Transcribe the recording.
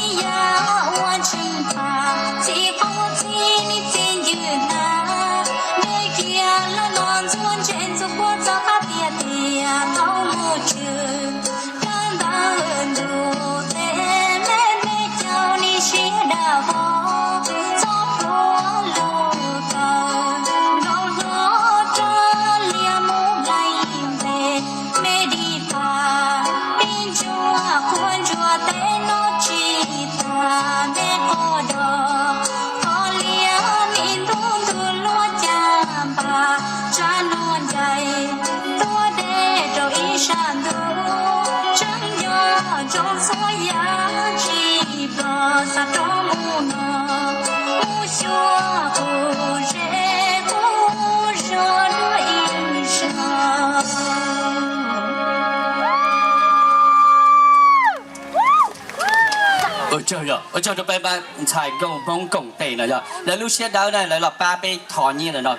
Yaj ua tseem pam txiv qub txiv nis txiv ncw hnav, dej kiag los no ntxuav ntse ntxuav puab txog qab tiaj tiaj tau mus tswv. Dab ntawd ntuj tes me me caum nis siab dam vog, txob pluav lug taws nkaus hlo rab liaj mus nplaig npe. Me di pas pib ntsuag qhuav ntsuag teb no tsis tag dej quaj dog, qhov liaj mi ntub ntug luaj caj npas, tsab nuj ncaim tuaj deb rau ib sab ntug, tseeb yog ntsoov txhua yam tsis pom xa rov mus no, mus xyuas qub zeb qub zog dua ib zaug. Ua tsaug rau peb ntxhais nkauj Hmoob koom tes no yog lawv lub siab dawb na, lawv los pab peb tho nyiaj lawm no.